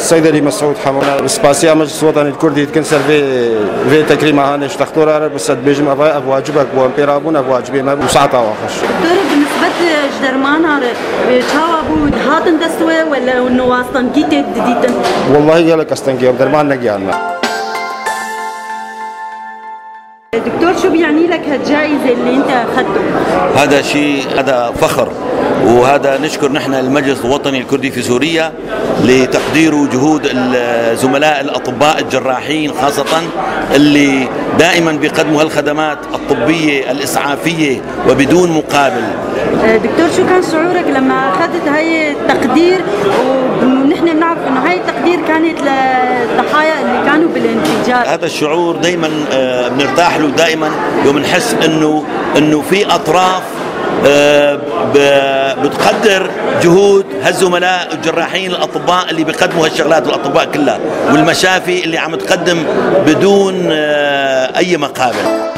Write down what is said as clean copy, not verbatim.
صيدلي مسعود حمونا سپاسیا مجلس وطني الكردي تكن سر في تكريم هانش دكتور بس بيجم ابا واجبك وامبيرابون واجبي ما وساعتها واخش. دكتور بالنسبة جدرمان چاوا بو هاتن دستوي ولا انه واستنجيت ديتن؟ والله يلك استنجي درمان نجيانا. دكتور شو بيعني لك هالجائزة اللي انت اخذته؟ هذا شيء، هذا فخر، وهذا نشكر نحن المجلس الوطني الكردي في سوريا لتقدير جهود الزملاء الأطباء الجراحين خاصة اللي دائما بيقدموا هالخدمات الطبية الإسعافية وبدون مقابل. دكتور شو كان شعورك لما أخذت هاي التقدير، ونحن بنعرف إنه هاي التقدير كانت للضحايا اللي كانوا بالانفجار؟ هذا الشعور دائما بنرتاح له، دائما يوم نحس إنه في أطراف بتقدر جهود هالزملاء الجراحين الاطباء اللي بيقدموا هالشغلات، والاطباء كلها والمشافي اللي عم تقدم بدون اي مقابل.